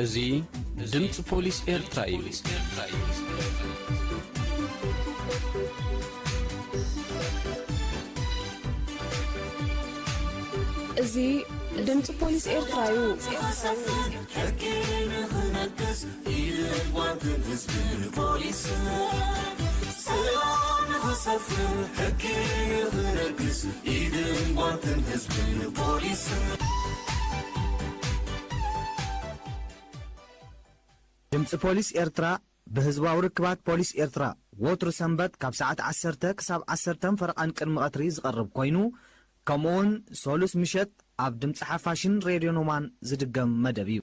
እዚ ድምፂ ፖሊስ ኤርትራ እዩ። እዚ ድምፂ ፖሊስ ኤርትራ እዩ። ሕጊ ንኽነግስ ኢድን ጓንትን ህዝብን ፖሊስን ሰላም ንኽሰፍን ሕጊ ንኽነግስ ኢድን ጓንትን ህዝብን ፖሊስን ድምፂ ፖሊስ ኤርትራ ብህዝባዊ ርክባት ፖሊስ ኤርትራ ወትሩ ሰንበት ካብ ሰዓት ዓሰርተ ክሳብ ዓሰርተን ፈረቓን ቅድሚ ቀትሪ ዝቐርብ ኮይኑ፣ ከምኡውን ሰሉስ ምሸት ኣብ ድምፂ ሓፋሽን ሬድዮ ኖማን ዝድገም መደብ እዩ።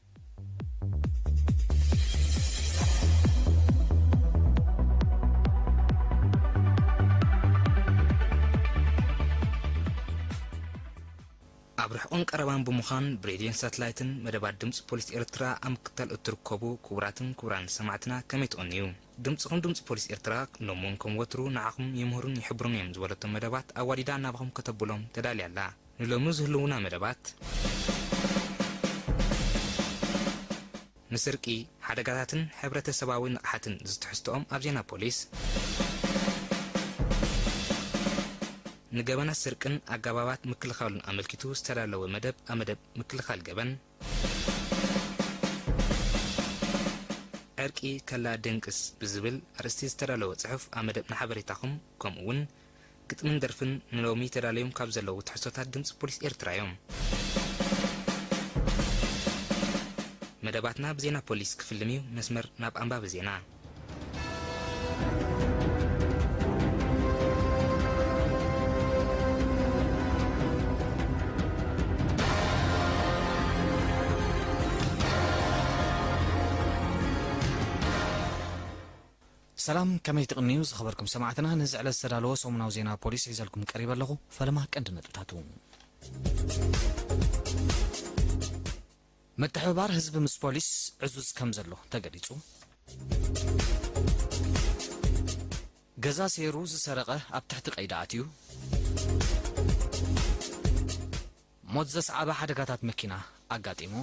ኣብ ርሕቑን ቀረባን ብምዃን ብሬድዮን ሳትላይትን መደባት ድምፂ ፖሊስ ኤርትራ ኣብ ምክታል እትርከቡ ክቡራትን ክቡራን ሰማዕትና ከመይ ትቕንዩ? ድምፅኹም ድምፂ ፖሊስ ኤርትራ ሎምውን ከም ወትሩ ንዓኹም ይምህሩን ይሕብሩን እዮም ዝበለቶም መደባት ኣዋዲዳ ናባኹም ከተብሎም ተዳልያ ኣላ። ንሎሚ ዝህልውና መደባት ንስርቂ፣ ሓደጋታትን ሕብረተሰባዊ ንቕሓትን ዝትሕዝትኦም ኣብ ዜና ፖሊስ። ንገበናት ስርቅን ኣገባባት ምክልኻሉን ኣመልኪቱ ዝተዳለወ መደብ ኣብ መደብ ምክልኻል ገበን። ዕርቂ ከላ ደንቅስ ብዝብል ኣርእስቲ ዝተዳለወ ጽሑፍ ኣብ መደብ ንሓበሬታኹም ከምኡ እውን ግጥምን ደርፍን ንሎሚ ተዳልዮም ካብ ዘለዉ ትሕዝቶታት ድምፂ ፖሊስ ኤርትራ እዮም። መደባትና ብዜና ፖሊስ ክፍልም እዩ። መስመር ናብ ኣንባቢ ዜና። ሰላም፣ ከመይ ትቕንዩ ዝኸበርኩም ሰማዕትና? ነዚ ዕለት ዝተዳለወ ሰሙናዊ ዜና ፖሊስ ሒዘልኩም ቀሪበ ኣለኹ። ፈለማ ቀንዲ ነጥብታቱ። ምትሕብባር ህዝቢ ምስ ፖሊስ ዕዙዝ ከም ዘሎ ተገሊጹ። ገዛ ሰይሩ ዝሰረቐ ኣብ ትሕቲ ቀይዲ ኣትዩ። ሞት ዘስዓበ ሓደጋታት መኪና ኣጋጢሙ።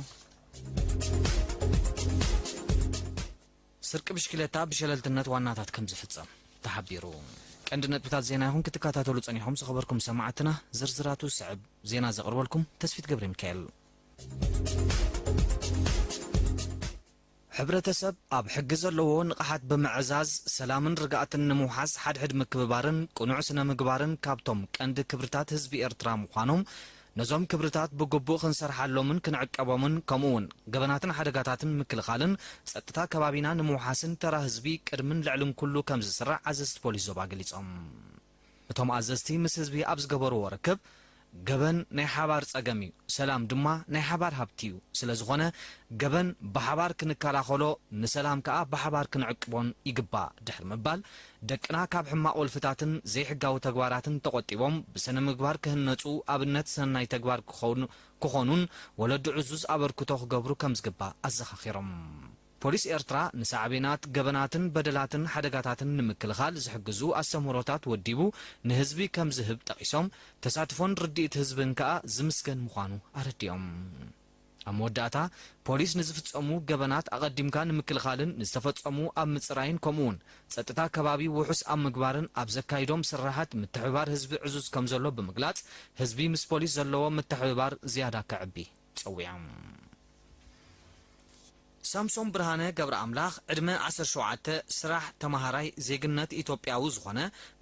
ስርቂ ብሽክሌታ ብሸለልትነት ዋናታት ከም ዝፍጸም ተሓቢሩ። ቀንዲ ነጥብታት ዜና ይኹን ክትከታተሉ ጸኒሕኩም ዝኸበርኩም ሰማዕትና፣ ዝርዝራቱ ዝስዕብ ዜና ዘቕርበልኩም ተስፊት ገብረ ሚካኤል። ሕብረተሰብ ኣብ ሕጊ ዘለዎ ንቕሓት ብምዕዛዝ ሰላምን ርግኣትን ንምውሓስ ሓድሕድ ምክብባርን ቅኑዕ ስነ ምግባርን ካብቶም ቀንዲ ክብርታት ህዝቢ ኤርትራ ምዃኖም፣ ነዞም ክብርታት ብግቡእ ክንሰርሓሎምን ክንዕቀቦምን ከምኡ እውን ገበናትን ሓደጋታትን ምክልኻልን ጸጥታ ከባቢና ንምውሓስን ተራ ህዝቢ ቅድምን ልዕልን ኩሉ ከም ዝስራዕ ኣዘዝቲ ፖሊስ ዞባ ገሊጾም። እቶም ኣዘዝቲ ምስ ህዝቢ ኣብ ዝገበርዎ ርክብ፣ ገበን ናይ ሓባር ጸገም እዩ፣ ሰላም ድማ ናይ ሓባር ሃብቲ እዩ። ስለ ዝኾነ፣ ገበን ብሓባር ክንከላኸሎ፣ ንሰላም ከኣ ብሓባር ክንዕቅቦን ይግባእ ድሕሪ ምባል፣ ደቅና ካብ ሕማቕ ወልፍታትን ዘይሕጋዊ ተግባራትን ተቖጢቦም ብስነ ምግባር ክህነጹ ኣብነት ሰናይ ተግባር ክኾኑ ክኾኑን ወለዲ ዕዙዝ ኣበርክቶ ክገብሩ ከም ዝግባእ ኣዘኻኺሮም። ፖሊስ ኤርትራ ንሳዕቤናት ገበናትን በደላትን ሓደጋታትን ንምክልኻል ዝሕግዙ ኣስተምህሮታት ወዲቡ ንህዝቢ ከም ዝህብ ጠቒሶም፣ ተሳትፎን ርድኢት ህዝብን ከኣ ዝምስገን ምዃኑ ኣረዲኦም። ኣብ መወዳእታ፣ ፖሊስ ንዝፍጸሙ ገበናት ኣቐዲምካ ንምክልኻልን ንዝተፈጸሙ ኣብ ምጽራይን ከምኡውን ጸጥታ ከባቢ ውሑስ ኣብ ምግባርን ኣብ ዘካይዶም ስራሓት ምትሕብባር ህዝቢ ዕዙዝ ከም ዘሎ ብምግላጽ፣ ህዝቢ ምስ ፖሊስ ዘለዎ ምትሕብባር ዝያዳ ከዕቢ ጸዊዖም። ሳምሶም ብርሃነ ገብረኣምላኽ፣ ዕድመ ዓሰርተ ሸውዓተ፣ ስራሕ፣ ተማሃራይ፣ ዜግነት ኢትዮጵያዊ ዝኾነ፣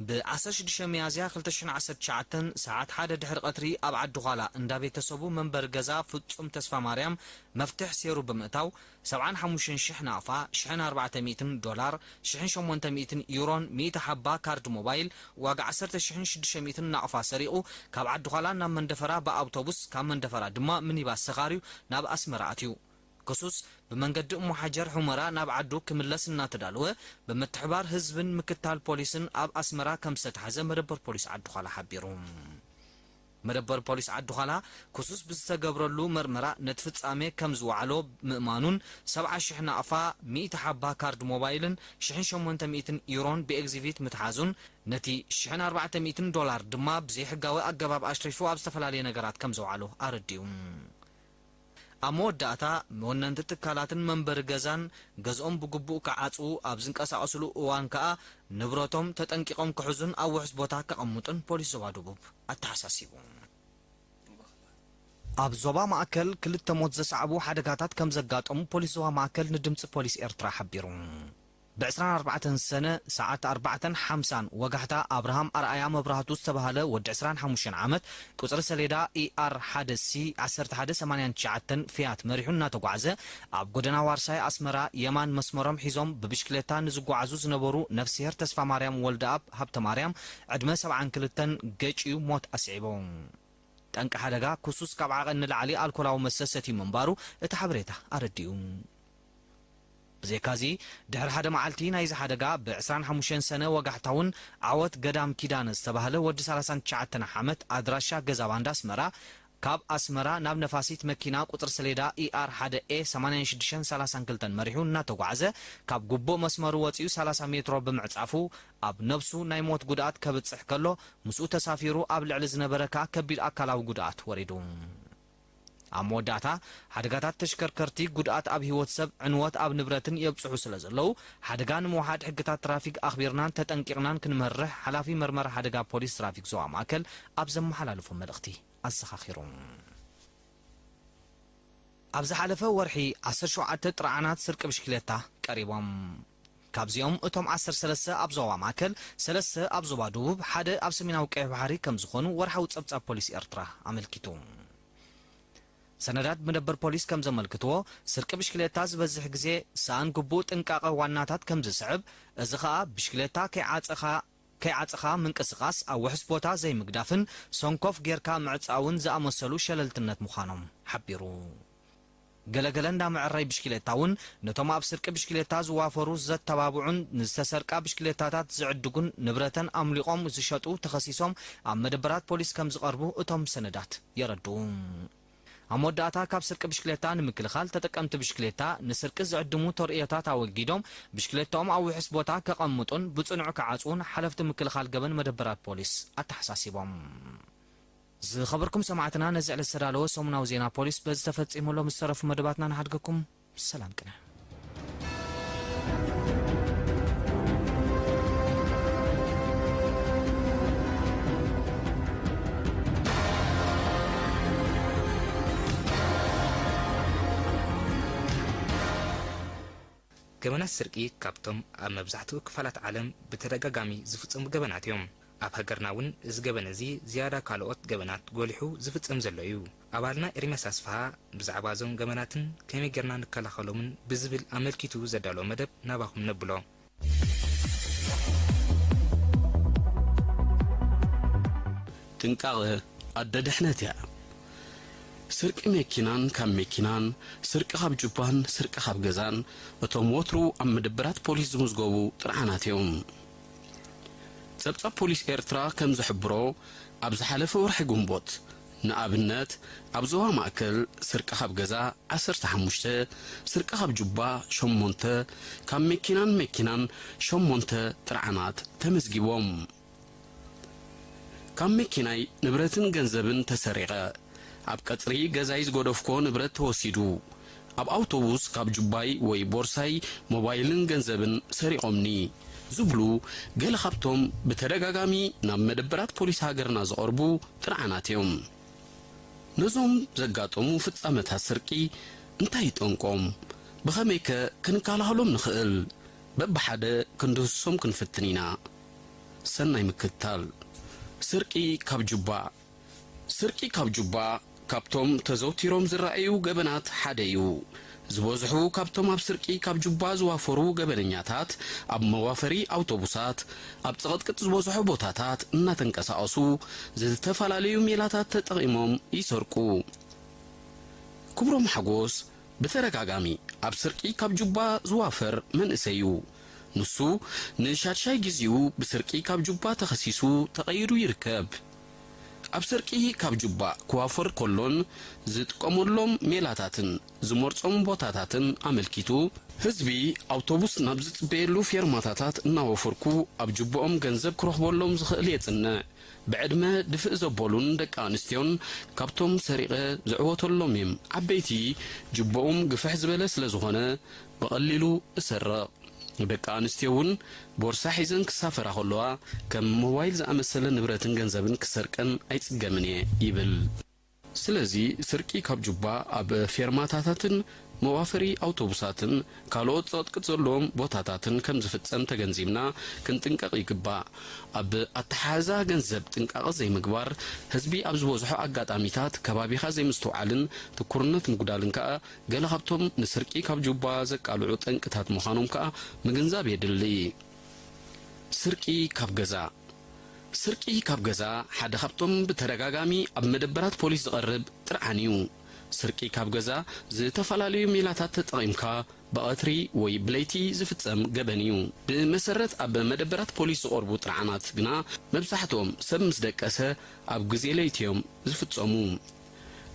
ብ ዓሰርተ ሽዱሽተ ሚያዝያ ክልተ ሽሕን ዓሰርተ ትሽዓተን ሰዓት ሓደ ድሕሪ ቀትሪ ኣብ ዓዲ ዃላ እንዳ ቤተሰቡ መንበሪ ገዛ ፍጹም ተስፋማርያም መፍትሕ ሴሩ ብምእታው፣ ሰብዓን ሓሙሽተን ሽሕ ናቕፋ፣ ሽሕን ኣርባዕተ ሚእትን ዶላር፣ ሽሕን ሸሞንተ ሚእትን ዩሮን ሚእቲ ሓባ ካርድ ሞባይል ዋጋ ዓሰርተ ሽሕን ሽዱሽተ ሚእትን ናቕፋ ሰሪቑ፣ ካብ ዓዲ ዃላ ናብ መንደፈራ ብኣውቶቡስ፣ ካብ መንደፈራ ድማ ሚኒባስ ሰኻርዩ ናብ ኣስመራ ኣትዩ። ክሱስ ብመንገዲ እሞ ሓጀር ሑመራ ናብ ዓዱ ክምለስ እናተዳለወ ብምትሕባር ህዝብን ምክትታል ፖሊስን ኣብ ኣስመራ ከም ዝተታሕዘ መደበር ፖሊስ ዓዲ ዃላ ሓቢሩ። መደበር ፖሊስ ዓዲ ዃላ ክሱስ ብዝተገብረሉ መርመራ ነቲ ፍጻሜ ከም ዝወዓሎ ምእማኑን ሰብዓ ሽሕ ናቕፋ፣ ሚእቲ ሓባ ካርድ ሞባይልን ሽሕን ሸሞንተ ሚእትን ዩሮን ብኤግዚቢት ምትሓዙን ነቲ ሽሕን ኣርባዕተ ሚእትን ዶላር ድማ ብዘይሕጋዊ ኣገባብ ኣሽሪፉ ኣብ ዝተፈላለየ ነገራት ከም ዘውዓሎ ኣረዲኡ። ኣብ መወዳእታ፣ መወነንቲ ትካላትን መንበሪ ገዛን ገዝኦም ብግቡእ ክዓጽዉ ኣብ ዝንቀሳቐስሉ እዋን ከኣ ንብረቶም ተጠንቂቖም ክሕዙን ኣብ ውሑስ ቦታ ከቐምጡን ፖሊስ ዞባ ደቡብ ኣተሓሳሲቡ። ኣብ ዞባ ማእከል ክልተ ሞት ዘስዓቡ ሓደጋታት ከም ዘጋጠሙ ፖሊስ ዞባ ማእከል ንድምጺ ፖሊስ ኤርትራ ሓቢሩ። ብ ዕስራን ኣርባዕተን ሰነ ሰዓት ኣርባዕተን ሓምሳን ወጋሕታ፣ ኣብርሃም ኣርኣያ መብራህቱ ዝተባህለ ወዲ ዕስራን ሓሙሽተን ዓመት፣ ቁጽሪ ሰሌዳ ኢ ኣር ሓደ ሲ ዓሰርተ ሓደ ሰማንያን ትሽዓተን ፊያት መሪሑ እናተጓዕዘ፣ ኣብ ጎደና ዋርሳይ ኣስመራ የማን መስመሮም ሒዞም ብብሽክሌታ ንዝጓዓዙ ዝነበሩ ነፍስሄር ተስፋማርያም ወልደኣብ ሃብተማርያም፣ ዕድመ ሰብዓን ክልተን፣ ገጭዩ ሞት ኣስዒቦም። ጠንቂ ሓደጋ ክሱስ ካብ ዓቐን ንላዕሊ ኣልኮላዊ መስተ ሰትዩ ምንባሩ እቲ ሓበሬታ ኣረዲኡ። ብዘይካዚ፣ ድሕሪ ሓደ መዓልቲ ናይዚ ሓደጋ፣ ብ ዕስራን ሓሙሽተን ሰነ ወጋሕታ እውን ዓወት ገዳም ኪዳነ ዝተባህለ ወዲ ሰላሳን ትሽዓተን ዓመት፣ ኣድራሻ ገዛ ባንዳ ኣስመራ፣ ካብ ኣስመራ ናብ ነፋሲት መኪና ቁጽሪ ሰሌዳ ኢ ኣር ሓደ ኤ ሰማንያን ሽዱሽተን ሰላሳን ክልተን መሪሑ እናተጓዕዘ፣ ካብ ግቡእ መስመሩ ወጺኡ ሰላሳ ሜትሮ ብምዕጻፉ፣ ኣብ ነብሱ ናይ ሞት ጉድኣት ከብጽሕ ከሎ፣ ምስኡ ተሳፊሩ ኣብ ልዕሊ ዝነበረ ከኣ ከቢድ ኣካላዊ ጉድኣት ወሪዱ። ኣብ መወዳእታ፣ ሓደጋታት ተሽከርከርቲ ጉድኣት ኣብ ህይወት ሰብ፣ ዕንወት ኣብ ንብረትን የብጽሑ ስለ ዘለዉ፣ ሓደጋ ንምውሓድ ሕግታት ትራፊክ ኣኽቢርናን ተጠንቂቕናን ክንመርሕ ሓላፊ መርመራ ሓደጋ ፖሊስ ትራፊክ ዞባ ማእከል ኣብ ዘመሓላለፎ መልእኽቲ ኣዘኻኺሩ። ኣብ ዝሓለፈ ወርሒ ዓሰርተ ሸውዓተ ጥርዓናት ስርቂ ብሽክሌታ ቀሪቦም። ካብዚኦም እቶም ዓሰርተ ሰለስተ ኣብ ዞባ ማእከል፣ ሰለስተ ኣብ ዞባ ደቡብ፣ ሓደ ኣብ ሰሜናዊ ቀይሕ ባሕሪ ከም ዝኾኑ ወርሓዊ ጸብጻብ ፖሊስ ኤርትራ ኣመልኪቱ። ሰነዳት መደበር ፖሊስ ከም ዘመልክትዎ፣ ስርቂ ብሽክሌታ ዝበዝሕ ግዜ ሰኣን ግቡእ ጥንቃቐ ዋናታት ከም ዝስዕብ፣ እዚ ኸኣ ብሽክሌታ ከይዓጸኻ ከይዓጽኻ ምንቅስቓስ፣ ኣብ ውሑስ ቦታ ዘይምግዳፍን ሰንኮፍ ጌርካ ምዕጻውን ዝኣመሰሉ ሸለልትነት ምዃኖም ሓቢሩ። ገለገለ እንዳ መዐረይ ብሽክሌታ እውን ነቶም ኣብ ስርቂ ብሽክሌታ ዝዋፈሩ ዘተባብዑን ንዝተሰርቃ ብሽክሌታታት ዝዕድጉን ንብረተን ኣምሊቖም ዝሸጡ ተኸሲሶም ኣብ መደበራት ፖሊስ ከም ዝቐርቡ እቶም ሰነዳት የረድኡ። ኣብ መወዳእታ፣ ካብ ስርቂ ብሽክሌታ ንምክልኻል፣ ተጠቀምቲ ብሽክሌታ ንስርቂ ዝዕድሙ ተርእዮታት ኣወጊዶም፣ ብሽክሌታኦም ኣብ ውሑስ ቦታ ከቐምጡን ብጽኑዕ ክዓጽዉን ሓለፍቲ ምክልኻል ገበን መደበራት ፖሊስ ኣተሓሳሲቦም። ዝኸበርኩም ሰማዕትና፣ ነዚ ዕለት ዝተዳለወ ሰሙናዊ ዜና ፖሊስ በዚ ተፈጺሙ ኣሎ። ምስ ዝተረፉ መደባትና ንሓድገኩም። ሰላም ቅነ። ገበናት ስርቂ ካብቶም ኣብ መብዛሕትኡ ክፋላት ዓለም ብተደጋጋሚ ዝፍጸሙ ገበናት እዮም። ኣብ ሃገርና እውን እዚ ገበን እዚ ዝያዳ ካልኦት ገበናት ጎሊሑ ዝፍጸም ዘሎ እዩ። ኣባልና ኤርምያስ ኣስፍሃ ብዛዕባ እዞም ገበናትን ከመይ ጌርና ንከላኸሎምን ብዝብል ኣመልኪቱ ዘዳለዎ መደብ ናባኹም ነብሎ። ጥንቃቐ ኣደ ድሕነት እያ። ስርቂ መኪናን ካብ መኪናን፣ ስርቂ ካብ ጁባን ስርቂ ካብ ገዛን እቶም ወትሩ ኣብ መደበራት ፖሊስ ዝምዝገቡ ጥርዓናት እዮም። ጸብጻብ ፖሊስ ኤርትራ ከም ዝሕብሮ፣ ኣብ ዝሓለፈ ወርሒ ግንቦት፣ ንኣብነት፣ ኣብ ዞባ ማእከል ስርቂ ካብ ገዛ ዓሰርተ ሓሙሽተ፣ ስርቂ ካብ ጁባ ሸሞንተ፣ ካብ መኪናን መኪናን ሸሞንተ ጥርዓናት ተመዝጊቦም። ካብ መኪናይ ንብረትን ገንዘብን ተሰሪቐ። ኣብ ቀጽሪ ገዛይ ዝገደፍኩዎ ንብረት ተወሲዱ። ኣብ ኣውቶቡስ ካብ ጁባይ ወይ ቦርሳይ ሞባይልን ገንዘብን ሰሪቖምኒ ዝብሉ ገለ ካብቶም ብተደጋጋሚ ናብ መደበራት ፖሊስ ሃገርና ዝቐርቡ ጥርዓናት እዮም። ነዞም ዘጋጠሙ ፍጻመታት ስርቂ እንታይ እዩ ጠንቆም? ብኸመይከ ክንከላኸሎም ንኽእል? በብሓደ ክንድህስሶም ክንፍትን ኢና። ሰናይ ምክትታል። ስርቂ ካብ ጁባ። ስርቂ ካብ ጁባ ካብቶም ተዘውቲሮም ዝረኣዩ ገበናት ሓደ እዩ። ዝበዝሑ ካብቶም ኣብ ስርቂ ካብ ጁባ ዝዋፈሩ ገበነኛታት፣ ኣብ መዋፈሪ ኣውቶቡሳት፣ ኣብ ጽቕጥቅጥ ዝበዝሖ ቦታታት እናተንቀሳቐሱ፣ ዝተፈላለዩ ሜላታት ተጠቒሞም ይሰርቁ። ክብሮም ሓጎስ ብተደጋጋሚ ኣብ ስርቂ ካብ ጁባ ዝዋፈር መንእሰይ እዩ። ንሱ ንሻድሻይ ግዜኡ ብስርቂ ካብ ጁባ ተኸሲሱ ተቐይዱ ይርከብ። ኣብ ስርቂ ካብ ጁባ ክዋፈር ከሎን ዝጥቀመሎም ሜላታትን ዝመርጾም ቦታታትን ኣመልኪቱ፣ ህዝቢ ኣውቶቡስ ናብ ዝጽበየሉ ፌርማታታት እናወፈርኩ ኣብ ጁባኦም ገንዘብ ክረኽበሎም ዝኽእል የጽንዕ። ብዕድመ ድፍእ ዘበሉን ደቂ ኣንስትዮን ካብቶም ሰሪቐ ዝዕወተሎም እየም። ዓበይቲ ጁባኦም ግፍሕ ዝበለ ስለ ዝኾነ ብቐሊሉ እሰርቕ። ደቂ ኣንስትዮ እውን ቦርሳ ሒዘን ክሳፈራ ከለዋ ከም ሞባይል ዝኣመሰለ ንብረትን ገንዘብን ክሰርቀን ኣይጽገምን እየ ይብል። ስለዚ ስርቂ ካብ ጁባ ኣብ ፌርማታታትን መዋፈሪ ኣውቶቡሳትን ካልኦት ጸቕጥቅጥ ዘለዎም ቦታታትን ከም ዝፍጸም ተገንዚብና ክንጥንቀቕ ይግባእ። ኣብ ኣተሓሕዛ ገንዘብ ጥንቃቐ ዘይምግባር፣ ህዝቢ ኣብ ዝበዝሖ ኣጋጣሚታት ከባቢኻ ዘይምስትውዓልን ትኩርነት ምጉዳልን ከኣ ገለ ካብቶም ንስርቂ ካብ ጁባ ዘቃልዑ ጠንቅታት ምዃኖም ከኣ ምግንዛብ የድሊ። ስርቂ ካብ ገዛ። ስርቂ ካብ ገዛ ሓደ ካብቶም ብተደጋጋሚ ኣብ መደበራት ፖሊስ ዝቐርብ ጥርዓን እዩ። ስርቂ ካብ ገዛ ዝተፈላለዩ ሜላታት ተጠቒምካ ብቐትሪ ወይ ብለይቲ ዝፍጸም ገበን እዩ። ብመሰረት ኣብ መደበራት ፖሊስ ዝቐርቡ ጥርዓናት ግና መብዛሕትኦም ሰብ ምስ ደቀሰ ኣብ ግዜ ለይቲ እዮም ዝፍጸሙ።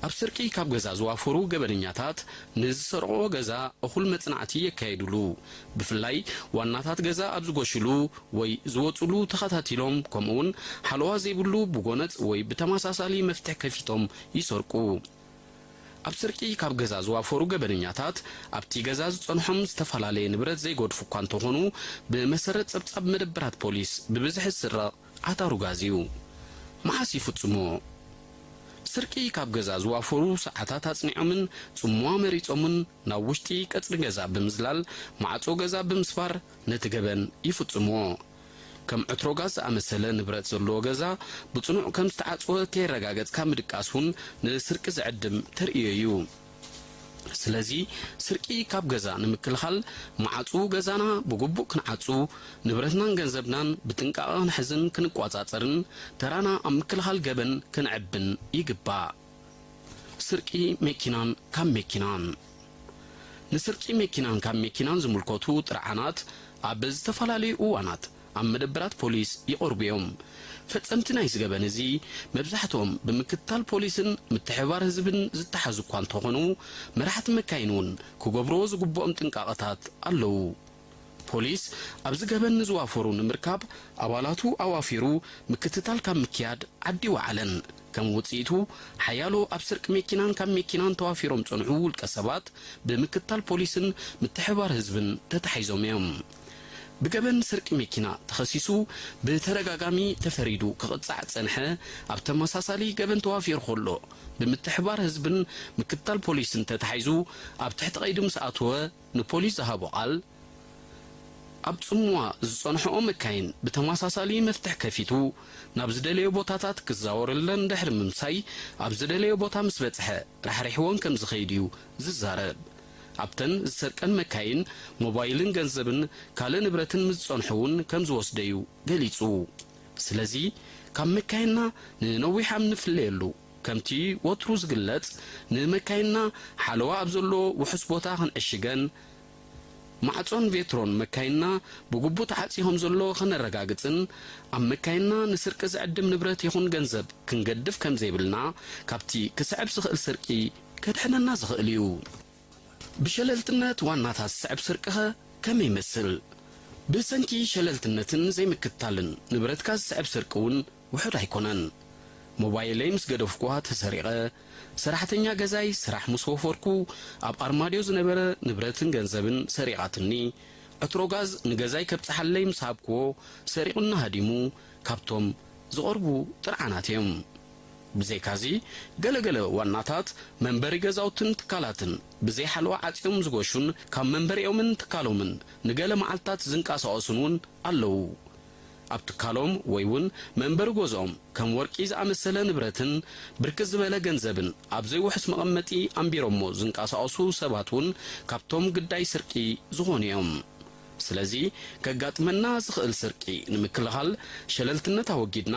ኣብ ስርቂ ካብ ገዛ ዝዋፈሩ ገበነኛታት ንዝሰርቕዎ ገዛ እኹል መጽናዕቲ የካየዱሉ። ብፍላይ ዋናታት ገዛ ኣብ ዝጎሽሉ ወይ ዝወጹሉ ተኸታቲሎም፣ ከምኡውን ሓለዋ ዘይብሉ ብጎነጽ ወይ ብተመሳሳሊ መፍትሕ ከፊቶም ይሰርቁ። ኣብ ስርቂ ካብ ገዛ ዝዋፈሩ ገበነኛታት ኣብቲ ገዛ ዝጸንሖም ዝተፈላለየ ንብረት ዘይገድፉ እኳ እንተኾኑ፣ ብመሰረት ጸብጻብ መደበራት ፖሊስ ብብዝሒ ዝስረቕ ኣታሩጋዝ እዩ። መዓስ ይፍጽሞ? ስርቂ ካብ ገዛ ዝዋፈሩ ሰዓታት ኣጽኒዖምን ጽምዋ መሪጾምን ናብ ውሽጢ ቀጽሪ ገዛ ብምዝላል፣ ማዕጾ ገዛ ብምስባር ነቲ ገበን ይፍጽምዎ። ከም ዕትሮ ጋዝ ዝኣመሰለ ንብረት ዘለዎ ገዛ ብጽኑዕ ከም ዝተዓጽወ ከየረጋገጽካ ምድቃስ እውን ንስርቂ ዝዕድም ተርእዮ እዩ። ስለዚ ስርቂ ካብ ገዛ ንምክልኻል፣ ማዕጹ ገዛና ብግቡእ ክንዓጹ፣ ንብረትናን ገንዘብናን ብጥንቃቐ ክንሕዝን ክንቆጻጸርን፣ ተራና ኣብ ምክልኻል ገበን ክንዕብን ይግባእ። ስርቂ መኪናን ካብ መኪናን። ንስርቂ መኪናን ካብ መኪናን ዝምልከቱ ጥርዓናት ኣብ ዝተፈላለዩ እዋናት ኣብ መደበራት ፖሊስ ይቐርቡ እዮም። ፈጸምቲ ናይዚ ገበን እዚ መብዛሕትኦም ብምክትታል ፖሊስን ምትሕብባር ህዝብን ዝተሓዙ እኳ እንተኾኑ፣ መራሕቲ መካይን እውን ክገብርዎ ዝግብኦም ጥንቃቐታት ኣለዉ። ፖሊስ ኣብዚ ገበን ንዝዋፈሩ ንምርካብ ኣባላቱ ኣዋፊሩ ምክትታል ካብ ምክያድ ዓዲ ወዓለን። ከም ውጽኢቱ፣ ሓያሎ ኣብ ስርቂ መኪናን ካብ መኪናን ተዋፊሮም ጸንሑ ውልቀ ሰባት ብምክትታል ፖሊስን ምትሕብባር ህዝብን ተታሒዞም እዮም። ብገበን ስርቂ መኪና ተኸሲሱ ብተደጋጋሚ ተፈሪዱ ክቕጻዕ ጸንሐ፣ ኣብ ተመሳሳሊ ገበን ተዋፊሩ ከሎ ብምትሕብባር ህዝብን ምክትታል ፖሊስን ተታሒዙ ኣብ ትሕቲ ቀይዲ ምስ ኣተወ ንፖሊስ ዝሃቦ ቃል፣ ኣብ ጽምዋ ዝጸንሕኦ መካይን ብተመሳሳሊ መፍትሕ ከፊቱ ናብ ዝደለዮ ቦታታት ክዛወረለን ድሕሪ ምምሳይ፣ ኣብ ዝደለዮ ቦታ ምስ በጽሐ ራሕሪሕወን ከም ዝኸይድ እዩ ዝዛረብ። ኣብተን ዝሰርቀን መካይን ሞባይልን ገንዘብን ካልእ ንብረትን ምስ ዝጸንሑ እውን ከም ዝወስደ እዩ ገሊጹ። ስለዚ ካብ መካይንና ንነዊሕ ኣብ ንፍለየሉ፣ ከምቲ ወትሩ ዝግለጽ፣ ንመካይንና ሓለዋ ኣብ ዘለዎ ውሑስ ቦታ ክንዕሽገን፣ ማዕጾን ቬትሮን መካይንና ብግቡእ ተዓጽዩ ከም ዘሎ ከነረጋግጽን፣ ኣብ መካይንና ንስርቂ ዝዕድም ንብረት ይኹን ገንዘብ ክንገድፍ ከም ዘይብልና፣ ካብቲ ክስዕብ ዝኽእል ስርቂ ከድሕነና ዝኽእል እዩ። ብሸለልትነት ዋናታት ዝስዕብ ስርቂኸ ከመይ ይመስል? ብሰንኪ ሸለልትነትን ዘይምክትታልን ንብረትካ ዝስዕብ ስርቂ እውን ውሑድ ኣይኮነን። ሞባይለይ ምስ ገደፍኩዋ ተሰሪቐ፣ ሰራሕተኛ ገዛይ ስራሕ ምስ ወፈርኩ ኣብ ኣርማድዮ ዝነበረ ንብረትን ገንዘብን ሰሪቓትኒ፣ ዕትሮ ጋዝ ንገዛይ ከብጽሓለይ ምስ ሃብክዎ ሰሪቑኒ ሃዲሙ፣ ካብቶም ዝቐርቡ ጥርዓናት እዮም። ብዘይካዚ፣ ገለ ገለ ዋናታት መንበሪ ገዛውትን ትካላትን ብዘይ ሓለዋ ዓጽዮም ዝጎሹን ካብ መንበሪኦምን ትካሎምን ንገለ መዓልታት ዝንቀሳቐሱን እውን ኣለዉ። ኣብ ትካሎም ወይ እውን መንበሪ ገዝኦም ከም ወርቂ ዝኣመሰለ ንብረትን ብርክት ዝበለ ገንዘብን ኣብ ዘይውሑስ መቐመጢ ኣንቢሮሞ ዝንቀሳቐሱ ሰባት እውን ካብቶም ግዳይ ስርቂ ዝኾኑ እዮም። ስለዚ ከጋጥመና ዝኽእል ስርቂ ንምክልኻል ሸለልትነት ኣወጊድና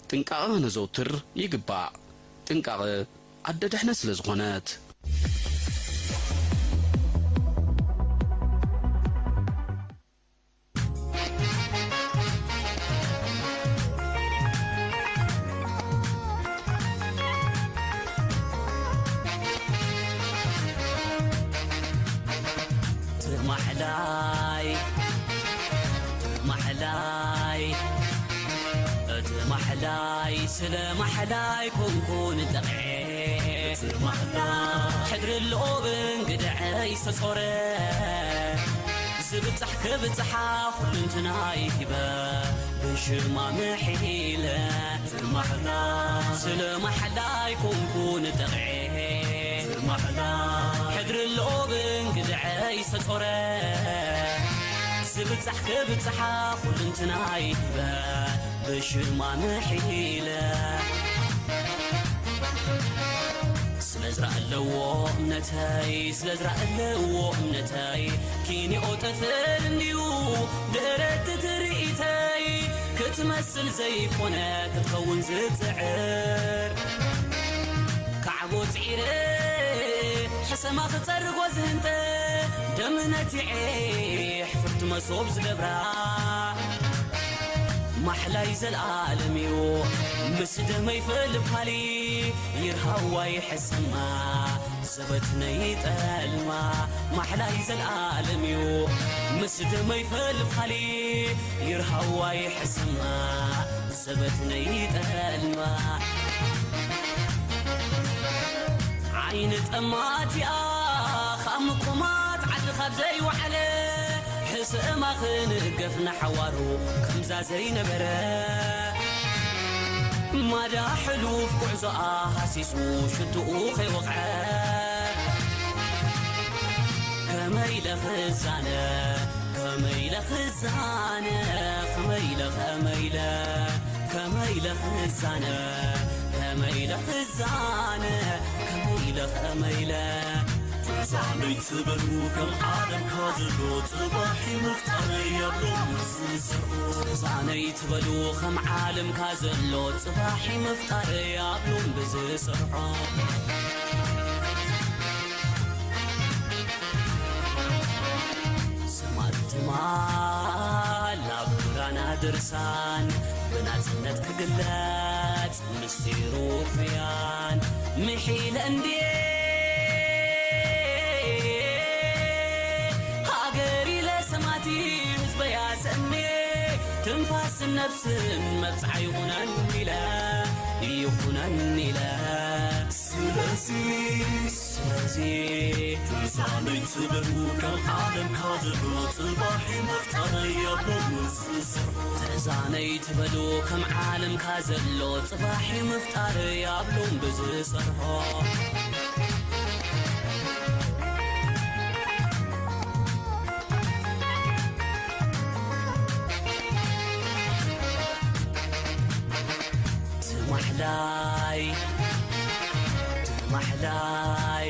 ጥንቃቐ ከነዘውትር ይግባእ። ጥንቃቐ ኣደ ድሕነት ስለ ዝኾነት። ዳይ ስለ ማሕላይ ኮንኩ ንጠቕዔ። ማሕላ ሕድሪ ኣለኦ ብእንግድዐይ ዝተጾረ። ዝብጻሕ ክብጽሓ ኩሉ እንትናይ ሂበ። ብሽማ ምሒለ። ማሕላ ስለ ማሕላይ ኮንኩ ንጠቕዔ። ማሕላ ሕድሪ ኣለኦ ብእንግድዐይ ዝተጾረ። ዝብጻሕ ክብጽሓ ኩሉ እንትናይ ሂበ። ብሽማ ምሒለ። ስለ ዝረኣ ኣለዎ እምነተይ፣ ስለ ዝረኣ ኣለዎ እምነተይ። ኪንኦ ጠፍር እንድዩ ድሕረት ትርኢተይ። ክትመስል ዘይኮነ ክትኸውን ዝጽዕር። ካዕቦ ጽዒረ ሕሰማ ክጸርጎ ዝህንጠ። ደም ነቲዔ ሕፍርቲ መሶብ ዝገብራ። ማሕላይ ዘልኣለም እዩ ምስ ደመይ ፍልፋሊ። ይርሃዋ ይሕሰማ ዘበት ነይጠልማ። ማሕላይ ዘልኣለም እዩ ምስ ደመይ ፍልፋሊ። ይርሃዋ ይሕሰማ ዘበት ነይጠልማ። ዓይኒ ጠማቲኣ ካብ ምቁማት ዓዲ ካብ ዘይወዓለ። ሕስእማ ክንገፍ ንሓዋሩ ከምዛ ዘይነበረ። ማዳ ሕሉፍ ጉዕዞኣ ሃሲሱ ሽትኡ ከይወቕዐ። ከመይ ኢለ ክዛነ፣ ከመይ ኢለ ክዛነ፣ ከመይ ኢለ፣ ከመይ ኢለ፣ ከመይ ኢለ ክዛነ፣ ከመይ ኢለ ክዛነ፣ ከመይ ኢለ፣ ከመይ ኢለ። ተዛነይ ትበሉ ከም ዓለምካ ዘሎ ጽባሕ ምፍጣረይ ኣሎ ምስ ዝሰርሖ። ተዛነይ ትበሉ ከም ዓለምካ ዘሎ ጽባሕ ምፍጣረይ ኣብሎም ብዝሰርሖ። ስማት ትማል ናብ ብራና ድርሳን ብናጽነት ክግለጽ ምስጢሩ ፍያን ምሒለ እንድየ ሃገር ኢለ ሰማቲ ህዝበይ ኣሰንየ ትንፋስን ነፍስን መብጽዓ ይኹነን ኢለ ይኹነን ኢለ ስለዚ ስለዚ ተዛነይ ትበሉ ከም ዓለምካ ዘሎ ጽባሕ ምፍጣረይ ኣብሎም ብዝሰርሖ። ተዛነይ ትበሉ ከም ዓለምካ ዘሎ ጽባሕ ምፍጣረይ ኣብሎም ብዝሰርሖ። እቲ ማሕላይ፣ እቲ ማሕላይ፣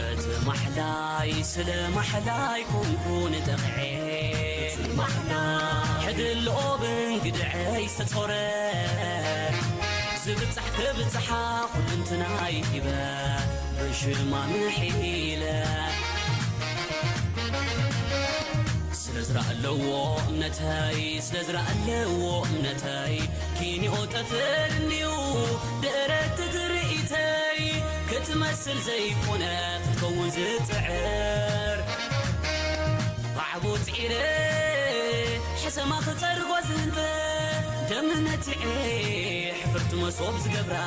እቲ ማሕላይ፣ ስለ ማሕላይ ኮንኩ ንጠቕዔ። እቲ ማሕላ ሕድልኦ ብእንግድዐይ ዝተጾረ። ዝብጻሕ ክብጽሓ ኩልንትናይ ሂበ፣ ብሽማ ምሒለ። ስለ ዝረኣ ኣለዎ እምነተይ፣ ስለ ዝረኣ ኣለዎ እምነተይ፣ ኪንኦ ጠፍር እንድዩ ድእረት ትርኢተይ። ክትመስል ዘይኮነ ክትከውን ዝጽዕር፣ ባዕቦ ጽዒረ ሕሰማ ክጸርጎ ዝህንተ፣ ደም ነቲዐ ሕፍርቲ መሶብ ዝገብራ።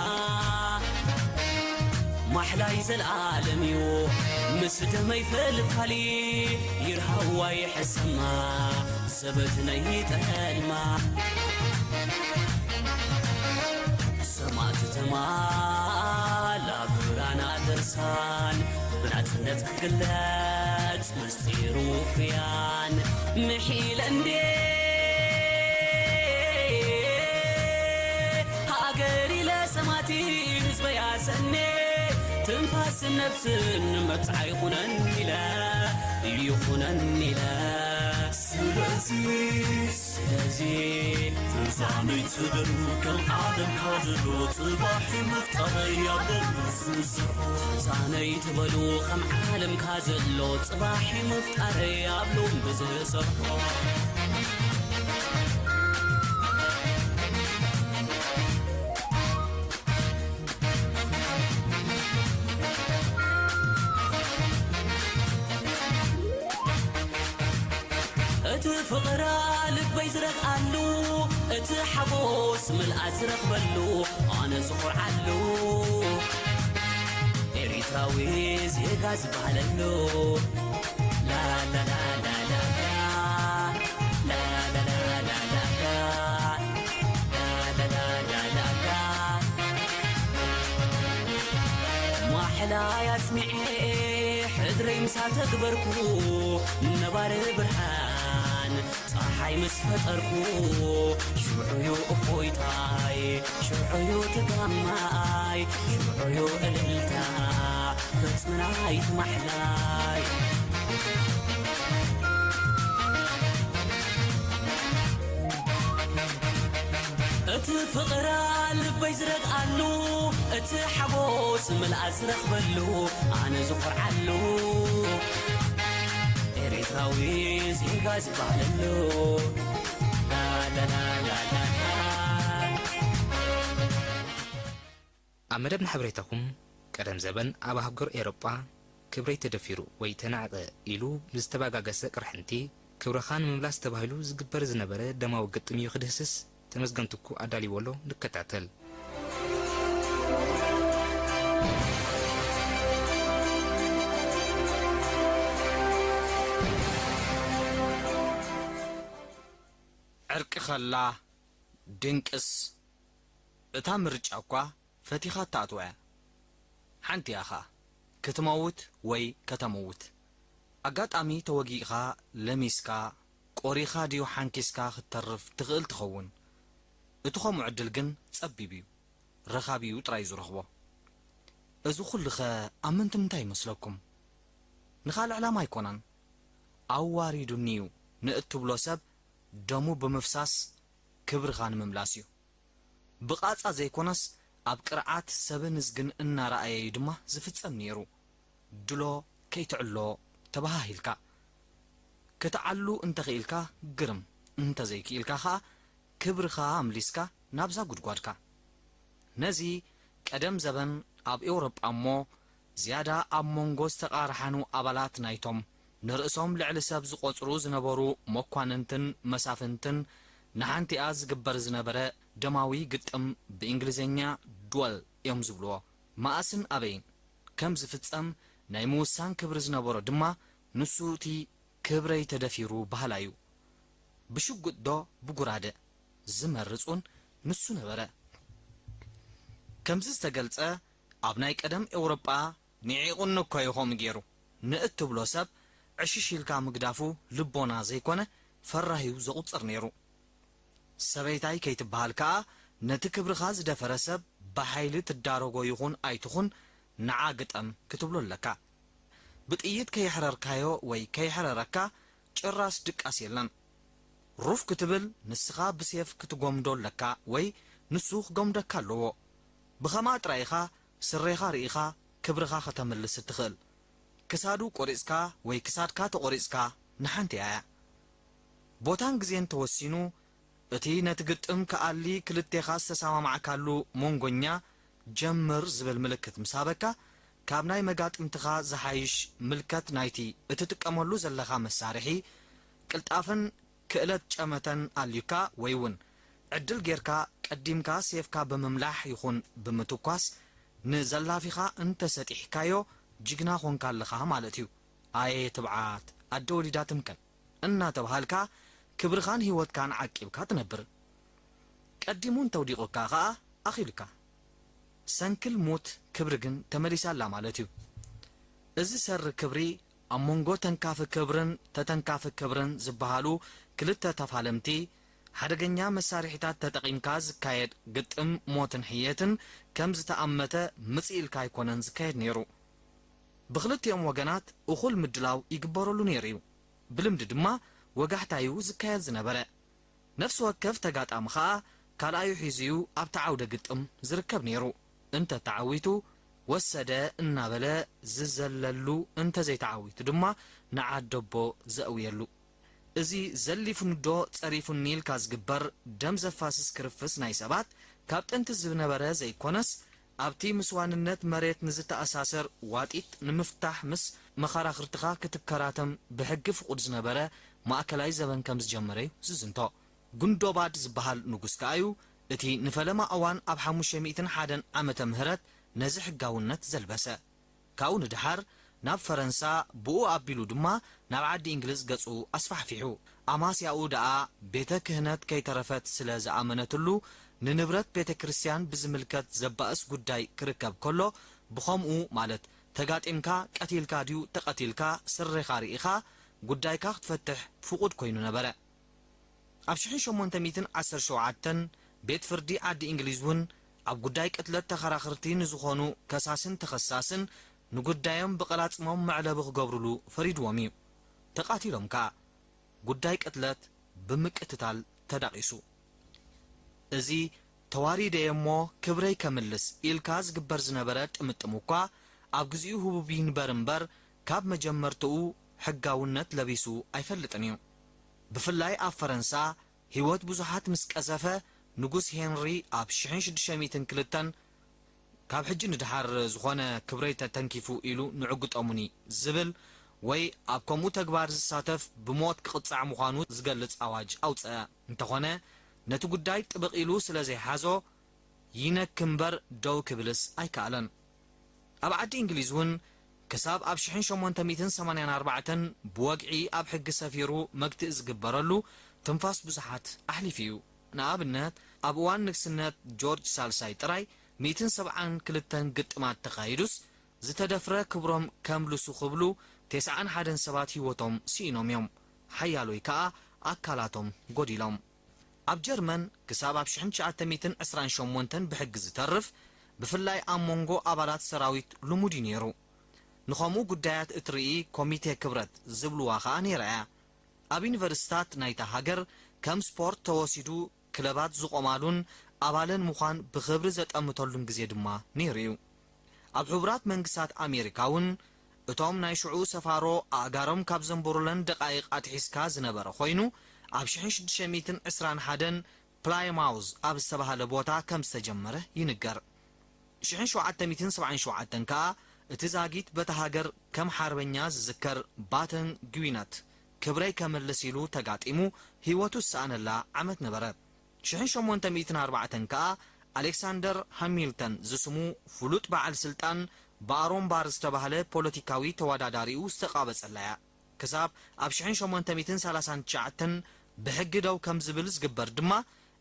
ማሕላይ ዘልኣለም እዩ ምስ ደመይ ፍልፋሊ፣ ይርሃዋ ይሕሰማ ዘበት ነይጠልማ። ሰማእቲ ተማላ ብራና ድርሳን ብናጽነት ክግለጽ ምስጢሩ ፍያን ምሒለ እንዴ ሃገር ኢለ ሰማቲ ህዝበይ ኣሰኔ ትንፋስን ነፍስን መብጽዓ ይኹነን ኢለ ይኹነን ኢለ ስለዚ ስለዚ ተዛነይ ትበሉ ከም ዓለምካ ዘሎ ጽባሕ ምፍጣረይ ኣብ ሎምስ ዝሰርሖ ተዛነይ ትበሉ ከም ዓለምካ ዘሎ ጽባሕ ምፍጣረይ ኣብ ሎም ብዝሰርሖ። እቲ ፍቕራ ልበይ ዝረግኣሉ እቲ ሓጎስ ምልኣት ዝረኽበሉ፣ ኣነ ዝኾርዓሉ፣ ኤሪትራዊ ዜጋ ዝበሃለሉ። ላላላላላላ፣ ላላላላላላ፣ ላላላላላላ። ማሕላይ ኣስሚዐ ሕድረይ ምሳ ተግበርኩ፣ ነባሪ ብርሃን ጸሓይ ምስ ፈጠርኩ፣ ሽዑዩ እፎይታይ፣ ሽዑዩ ትጋማይ፣ ሽዑዩ እልልታ ፈጽምናይት ማሕላይ። እቲ ፍቕራ ልበይ ዝረግኣሉ፣ እቲ ሓጎስ ምልኣት ዝረኽበሉ፣ ኣነ ዝኾርዓሉ፣ ኤሪትራዊ ዜጋ ዝበሃለሉ። ላላላላላላ። ኣብ መደብና ሓበሬታኹም፣ ቀደም ዘበን ኣብ ኣህጉር ኤውሮጳ ክብረይ ተደፊሩ ወይ ተናዕቐ ኢሉ ብዝተባጋገሰ ቅርሕንቲ፣ ክብርኻ ንምምላስ ተባሂሉ ዝግበር ዝነበረ ደማዊ ግጥም እዩ ክድህስስ ተመስገን ትኩ ኣዳልይዎ ኣሎ፣ ንከታተል። ዕርቂ ከላ ድንቅስ፣ እታ ምርጫ እኳ ፈቲኻ እትኣትዋ እያ። ሓንቲ እያ ኸኣ፣ ክትመውት ወይ ከተምውት። ኣጋጣሚ ተወጊእኻ፣ ለሚስካ፣ ቆሪኻ ድዩ ሓንኪስካ ክትተርፍ ትኽእል ትኸውን። እቲ ኸምኡ ዕድል ግን ጸቢብ እዩ። ረኻቢኡ ጥራይ እዩ ዝረኽቦ። እዚ ኹሉኸ ኣብ ምንትምንታይ ይመስለኩም? ንኻልእ ዕላማ ኣይኮነን። ኣዋሪዱኒ እዩ ንእትብሎ ሰብ ደሙ ብምፍሳስ ክብርኻ ንምምላስ እዩ። ብቓጻ ዘይኮነስ ኣብ ቅርዓት ሰብን እዝግን እናረኣየ እዩ ድማ ዝፍጸም ነይሩ። ድሎ ከይትዕሎ ተበሃሂልካ። ክትዓሉ እንተኽኢልካ ግርም፣ እንተዘይክኢልካ ኸኣ ክብርኻ ኣምሊስካ ናብዛ ጉድጓድካ። ነዚ ቀደም ዘበን ኣብ ኤውሮጳ እሞ ዝያዳ ኣብ መንጎ ዝተቓርሓኑ ኣባላት ናይቶም ንርእሶም ልዕሊ ሰብ ዝቖጽሩ ዝነበሩ መኳንንትን መሳፍንትን ንሓንቲኣ ዝግበር ዝነበረ ደማዊ ግጥም፣ ብእንግሊዝኛ ዱወል እዮም ዝብልዎ፣ መኣስን ኣበይን ከም ዝፍጸም ናይ ምውሳን ክብሪ ዝነበሮ ድማ ንሱ እቲ ክብረይ ተደፊሩ በሃላይ እዩ። ብሽጉጥ ዶ ብጉራደ ዝመርጽ እውን ንሱ ነበረ። ከምዚ ዝተገልጸ ኣብ ናይ ቀደም ኤውሮጳ ንዒቑኒ እኮ እዩ ከምኡ ገይሩ ንእትብሎ ሰብ ዕሽሽ ኢልካ ምግዳፉ ልቦና ዘይኮነ ፈራሂ እዩ ዘቑጽር ነይሩ። ሰበይታይ ከይትበሃል ከኣ ነቲ ክብርኻ ዝደፈረ ሰብ ብሓይሊ ትዳረጎ ይኹን ኣይትኹን ንዓ ግጠም ክትብሎ ኣለካ። ብጥይት ከየሕረርካዮ ወይ ከየሕረረካ ጭራስ ድቃስ የለን። ሩፍ ክትብል ንስኻ ብሴፍ ክትጎምዶ ኣለካ ወይ ንሱ ክጎምደካ ኣለዎ። ብኸምኣ ጥራይ ኢኻ ስሬኻ ርኢኻ ክብርኻ ከተምልስ እትኽእል። ክሳዱ ቆሪጽካ ወይ ክሳድካ ተቖሪጽካ ንሓንቲ እያ። ቦታን ግዜን ተወሲኑ፣ እቲ ነቲ ግጥም ክኣሊ ክልቴኻ ዝተሰማማዕካሉ መንጎኛ ጀምር ዝብል ምልክት ምስ ሃበካ፣ ካብ ናይ መጋጥምትኻ ዝሓይሽ ምልከት ናይቲ እትጥቀመሉ ዘለኻ መሳርሒ ቅልጣፈን ክእለት ጨመተን ኣልዩካ ወይ እውን ዕድል ጌርካ ቀዲምካ ሴፍካ ብምምላሕ ይኹን ብምትኳስ ንዘላፊኻ እንተሰጢሕካዮ ጅግና ኾንካ ኣለኻ ማለት እዩ። ኣየ ትብዓት ኣደ ወሊዳ ትምከን እናተብሃልካ ክብርኻን ህይወትካን ዓቂብካ ትነብር። ቀዲሙ እንተውዲቑካ ኸኣ ኣኺሉካ። ሰንክል ሙት ክብሪ ግን ተመሊሳ ኣላ ማለት እዩ። እዚ ሰሪ ክብሪ ኣብ መንጎ ተንካፊ ክብርን ተተንካፊ ክብርን ዝበሃሉ ክልተ ተፋለምቲ ሓደገኛ መሳርሒታት ተጠቒምካ ዝካየድ ግጥም ሞትን ሕየትን ከም ዝተኣመተ ምጽእ ኢልካ ኣይኮነን ዝካየድ ነይሩ። ብኽልቲኦም ወገናት እኹል ምድላው ይግበረሉ ነይሩ እዩ። ብልምዲ ድማ ወጋሕታ እዩ ዝካየድ ዝነበረ። ነፍሲ ወከፍ ተጋጣሚ ኸኣ ካልኣዩ ሒዙ እዩ ኣብቲ ዓውደ ግጥም ዝርከብ ነይሩ። እንተ ተዓዊቱ ወሰደ እናበለ ዝዘለሉ፣ እንተ ዘይተዓዊቱ ድማ ንዓደቦ ዘእውየሉ። እዚ ዘሊፉኒዶ ጸሪፉኒ ኢልካ ዝግበር ደም ዘፋስስ ክርፍስ ናይ ሰባት ካብ ጥንቲ ዝነበረ ዘይኮነስ፣ ኣብቲ ምስ ዋንነት መሬት ንዝተኣሳሰር ዋጢጥ ንምፍታሕ ምስ መኸራኽርትኻ ክትከራተም ብሕጊ ፍቑድ ዝነበረ ማእከላይ ዘበን ከም ዝጀመረ እዩ ዝዝንቶ። ጉንዶባድ ዝበሃል ንጉስ ከኣዩ እቲ ንፈለማ እዋን ኣብ ሓሙሽተ ሚእትን ሓደን ዓመተ ምህረት ነዚ ሕጋውነት ዘልበሰ። ካብኡ ንደሓር ናብ ፈረንሳ ብኡ ኣቢሉ ድማ ናብ ዓዲ እንግሊዝ ገጹ ኣስፋሕፊሑ። ኣማስያኡ ደኣ ቤተ ክህነት ከይተረፈት ስለ ዝኣመነትሉ ንንብረት ቤተ ክርስቲያን ብዝምልከት ዘባእስ ጉዳይ ክርከብ ከሎ ብኸምኡ ማለት ተጋጢምካ ቀቲልካ ድዩ ተቐቲልካ ስሬኻ ርኢኻ ጉዳይካ ክትፈትሕ ፍቑድ ኮይኑ ነበረ። ኣብ ሽሕን ሸሞንተ ሚእትን ዓሰርተ ሸውዓተን ቤት ፍርዲ ዓዲ እንግሊዝ እውን ኣብ ጉዳይ ቅትለት ተኸራኽርቲ ንዝኾኑ ከሳስን ተኸሳስን ንጉዳዮም ብቐላጽሞም መዕለቢ ክገብሩሉ ፈሪድዎም እዩ። ተቓቲሎም ከኣ ጉዳይ ቅትለት ብምቅትታል ተዳቒሱ። እዚ ተዋሪደየ እሞ ክብረይ ከምልስ ኢልካ ዝግበር ዝነበረ ጥምጥም እኳ ኣብ ግዚኡ ህቡብ ይንበር እምበር ካብ መጀመርትኡ ሕጋውነት ለቢሱ ኣይፈልጥን እዩ። ብፍላይ ኣብ ፈረንሳ ህይወት ብዙሓት ምስ ቀዘፈ ንጉስ ሄንሪ ኣብ ሽሕን ሽዱሽተ ሚእትን ክልተን ካብ ሕጂ ንደሓር ዝኾነ ክብረይ ተተንኪፉ ኢሉ ንዕግጦሙኒ ዝብል ወይ ኣብ ከምኡ ተግባር ዝሳተፍ ብሞት ክቕጻዕ ምዃኑ ዝገልጽ ኣዋጅ ኣውጸአ። እንተኾነ ነቲ ጉዳይ ጥብቕ ኢሉ ስለ ዘይሓዞ ይነክ እምበር ደው ክብልስ ኣይከኣለን። ኣብ ዓዲ እንግሊዝ እውን ክሳብ ኣብ ሽሕን ሸሞንተ ሚእትን ሰማንያን ኣርባዕተን ብወግዒ ኣብ ሕጊ ሰፊሩ መግትኢ ዝግበረሉ ትንፋስ ብዙሓት ኣሕሊፉ እዩ። ንኣብነት ኣብ እዋን ንግስነት ጆርጅ ሳልሳይ ጥራይ ሚእትን ሰብዓን ክልተን ግጥማት ተኻይዱስ ዝተደፍረ ክብሮም ከምልሱ ክብሉ ተስዓን ሓደን ሰባት ህይወቶም ስኢኖም እዮም። ሓያሎይ ከኣ ኣካላቶም ጎዲሎም። ኣብ ጀርመን ክሳብ ኣብ ሽሕን ትሽዓተ ሚእትን ዕስራን ሸሞንተን ብሕጊ ዝተርፍ ብፍላይ ኣብ መንጎ ኣባላት ሰራዊት ልሙድ እዩ ነይሩ። ንኸምኡ ጉዳያት እትርኢ ኮሚቴ ክብረት ዝብልዋ ኸኣ ነይራ እያ። ኣብ ዩኒቨርሲታት ናይታ ሃገር ከም ስፖርት ተወሲዱ ክለባት ዝቖማሉን ኣባለን ምዃን ብኽብሪ ዘጠምተሉን ግዜ ድማ ነይሩ እዩ። ኣብ ሕቡራት መንግስታት ኣሜሪካ እውን እቶም ናይ ሽዑ ሰፋሮ ኣእጋሮም ካብ ዘንበሩለን ደቓይቕ ኣትሒዝካ ዝነበረ ኮይኑ ኣብ ሽሕን ሽዱሽተ ሚእትን ዕስራን ሓደን ፕላይማውዝ ኣብ ዝተባህለ ቦታ ከም ዝተጀመረ ይንገር። ሽሕን ሸውዓተ ሚእትን ሰብዓን ሸውዓተን ከኣ እቲ ዛጊት በታ ሃገር ከም ሓርበኛ ዝዝከር ባተን ግዊነት ክብረይ ከምልስ ኢሉ ተጋጢሙ ህይወቱ ዝሰኣነላ ዓመት ነበረ። ሽሕን ሸሞንተ ሚእትን ኣርባዕተን ከኣ ኣሌክሳንደር ሃሚልተን ዝስሙ ፍሉጥ በዓል ስልጣን ብኣሮን ባር ዝተባህለ ፖለቲካዊ ተወዳዳሪኡ ዝተቓበጸላ እያ። ክሳብ ኣብ ሽሕን ሸሞንተ ሚእትን ሰላሳን ትሽዓተን ብሕጊ ደው ከም ዝብል ዝግበር ድማ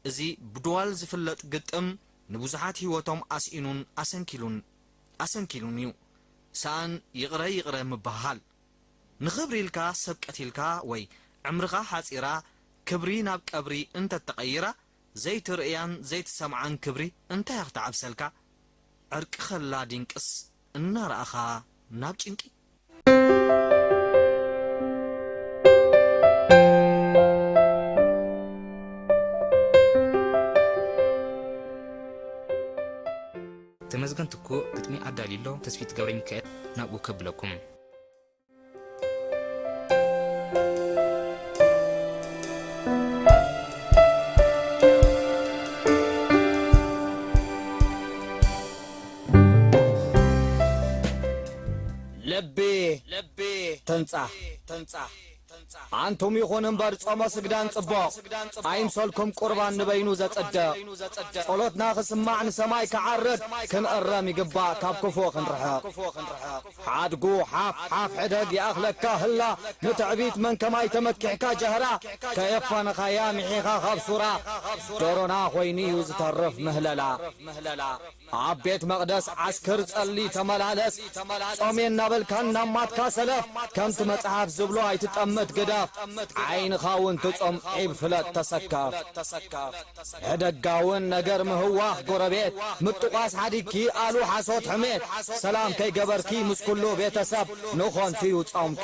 እዚ ብድዋል ዝፍለጥ ግጥም ንብዙሓት ህይወቶም ኣስኢኑን ኣሰንኪሉን ኣሰንኪሉን እዩ። ሰኣን ይቕረ ይቕረ ምብህሃል። ንኽብሪ ኢልካ ሰብ ቀቲልካ ወይ ዕምርኻ ሓጺራ ክብሪ ናብ ቀብሪ እንተተቐይራ ዘይትርእያን ዘይትሰምዓን ክብሪ እንታይ ክትዓብሰልካ? ዕርቂ ኸላ ዲንቅስ እናረኣኻ ናብ ጭንቂ። ተመስገን ትኩእ ግጥሚ ኣዳልዩ ኣሎ፣ ተስፊት ገብረሚካኤል ናብኡ ከብለኩም። ልቢ ተንጻህ። ኣንቱም ይኹን እምበር ጾመ ስግዳን ጽቡቕ ኣይምሰልኩም፣ ቁርባን ንበይኑ ዘጽድቕ። ጸሎትና ክስማዕ ንሰማይ ክዓርግ ክንእረም ይግባእ፣ ካብ ክፉእ ክንርሕቕ። ሓድጉ ሓፍ ሓፍ ሕደግ ይኣኽለካ ህላ፣ ንትዕቢት መን ከማይ ተመኪሕካ ጃህራ፣ ከየፋነኻያ ምሒኻ ካብ ሱራ፣ ዶሮና ኮይኑ'ዩ ዝተርፍ ምህለላ። ኣብ ቤት መቕደስ ዓስክር ጸሊ ተመላለስ፣ ጾሜ እናበልካ እናማትካ ሰለፍ፣ ከምቲ መጽሓፍ ዝብሎ ኣይትጠምት ግደፍ፣ ዓይንኻ እውን ትጾም ዒብ ፍለጥ ተሰከፍ። ሕደጋውን ነገር ምህዋኽ ጎረቤት፣ ምጥቋስ ሓዲግኪ ኣሉ ሓሶት ሕሜት፣ ሰላም ከይገበርኪ ምስ ኩሉ ቤተሰብ፣ ንኾንቱ'ዩ ጾምኪ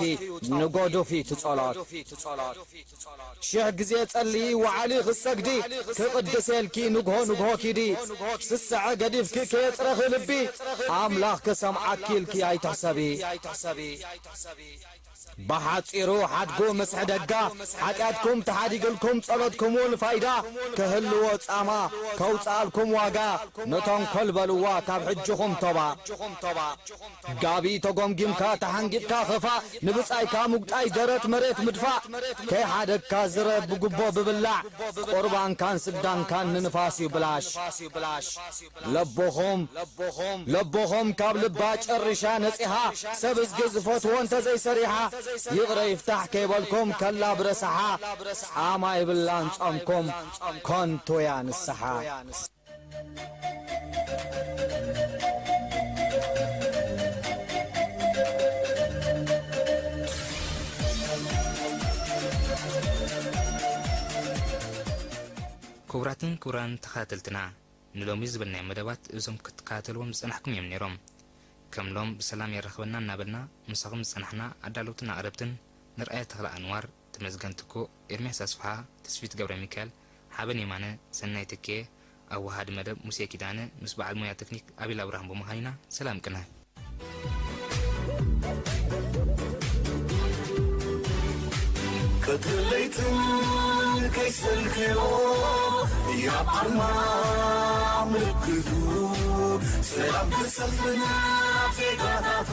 ንጎዱፍ እዩ እቲ ጸሎት። ሽሕ ግዜ ጸልዪ ወዓሊ ክትሰግዲ፣ ክቕድስ ኢልኪ ንግሆ ንግሆ ኪዲ። ስስዐ ገዲፍኪ ከየጽረኺ ልቢ፣ ኣምላኽ ክሰምዓኪ ኢልኪ ኣይትሕሰቢ። ብሓጺሩ ሓድጉ ምስ ሕደጋ፣ ሓጢኣትኩም ተሓዲግልኩም ጸሎትኩም እውን ፋይዳ ክህልዎ ጻማ ከውጽኣልኩም ዋጋ፣ ነቶም ኮል በልዋ ካብ ሕጅኹም ቶባ። ጋቢ ተጎምጊምካ ተሓንጊጥካ ኸፋ፣ ንብጻይካ ምጉጣይ ደረት መሬት ምድፋእ፣ ከይሓደግካ ዝረ ብጉቦ ብብላዕ፣ ቁርባንካን ስግዳንካን ንንፋስ እዩ ብላሽ። ለቦኹም ለቦኹም ካብ ልባ ጨሪሻ ነጺሃ፣ ሰብ እዝጊ ዝፈትዎ እንተዘይሰሪሓ፣ ይቕረ ይፍታሕ ከይበልኩም ከላ ብረሳሓ፣ ጻማ ይብላን ጾምኩም ከንቱ እያ ንስሓ። ክቡራትን ክቡራን ተኸታተልትና፣ ንሎሚ ዝበልናዮም መደባት እዞም ክትከታተልዎም ዝጸናሕኩም እዮም ነይሮም። ከም ሎም ብሰላም የራኽበና እናበልና፣ ምሳኹም ዝጸናሕና ኣዳለውትን ኣቕረብትን ንርኣያ ተኽለ ኣንዋር፣ ተመስገን ትኩእ፣ ኤርምያስ ኣስፍሃ፣ ተስፊት ገብረ ሚካኤል፣ ሓበን የማነ፣ ሰናይ ተኬ፣ ኣወሃዲ መደብ ሙሴ ኪዳነ ምስ በዓል ሞያ ቴክኒክ ኣቤል ኣብርሃም ብምዃን ኢና። ሰላም ቅነ። ቀትርን ለይትን ከይሰልክዮ፣ ያብ ኣርማ ምልክቱ ሰላም ክሰፍን ኣብ ዜጋታቱ።